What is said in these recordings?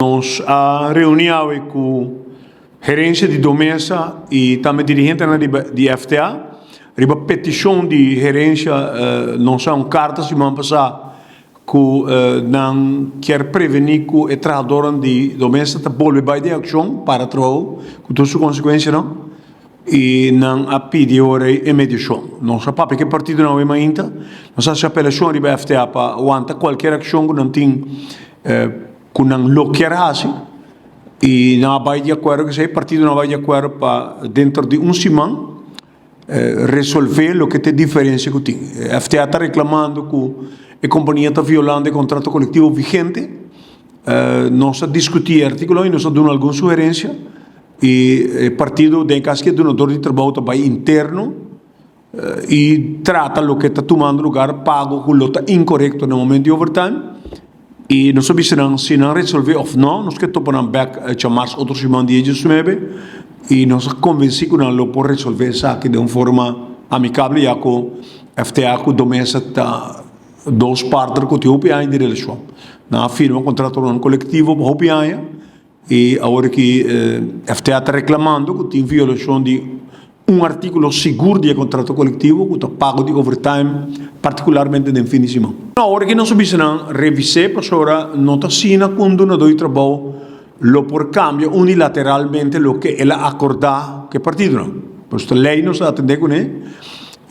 Nos a reuní awe ku gerensia di Domesa i tambe dirigentenan di FTA. Riba petishon di gerensia nos a un karta siman pasá ku nan kier prevení ku e trahadornan di Domesa ta bolbe bai den akshon para trabou ku tur su konsekuensianan i nan a pidi ora e mediashon. Nos a papia ku e partidonan awe mainta. Nos a hasi apelashon riba FTA pa wanta kualkier akshon ku nan tin. Ku nan lo kier hasi i nan a bai di akuerdo ku esei, partidonan a bai di akuerdo pa dentro di un siman resolve loke ta e diferensia ku tin. FTA ta reklamando ku e kompania ta violando e kontrato kolektivo vigente. Nos a diskutí e artíkulo i nos a duna algun sugerensia i e partido den e kas ki e dunador di trabou ta bai interno. I trata loke ta tumando lugar pago ku lo ta inkorekto na momento di overtime i nos a bisa nan si nan resolve of no nos ke topa nan bek djamars otro siman dia diesnuebe i nos a konvensi ku nan lo por resolve esaki den un forma amikable ya ku FTA ku Domesa ta dos partner ku tin hopi aña di relashon. Nan a firma kontratonan kolektivo pa hopi aña. I awor ki FTA ta reklamando ku tin violashon di un artíkulo sigur di e kontrato kolektivo ku ta pago di overtime, partikularmente den fin di siman. Awor ki nos a bisa nan revis'é pasobra no ta asina ku un dunadó di trabou lo por kambia unilateralmente loke el a akordá ku e partidonan. Pues ta lei nos a atendé kuné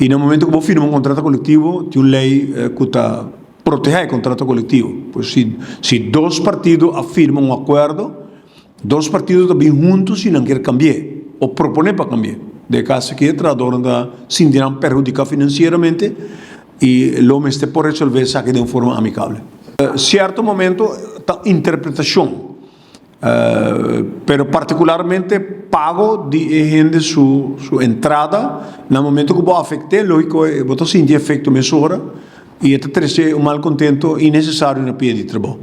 i na momento ku bo firma un kontrato kolektivo tin un lei ku ta Protehá e kontrato kolektivo. Pues si si dos partido a firma un akuerdo, dos partido ta bin huntu si nan kier kambi'é o proponé pa kambi'é. Den e kaso aki e trahadornan ta sinti nan perhudiká finansieramente i lo mester por resolvé esaki den un forma amikabel. Sierto momento ta interpretashon. Pero partikularmente pago di e hende su su entrada na momento ku bo afekt'é lógiko bo ta sinti efekto mesora i e ta trese un malkontento innesesario na pia di trabou.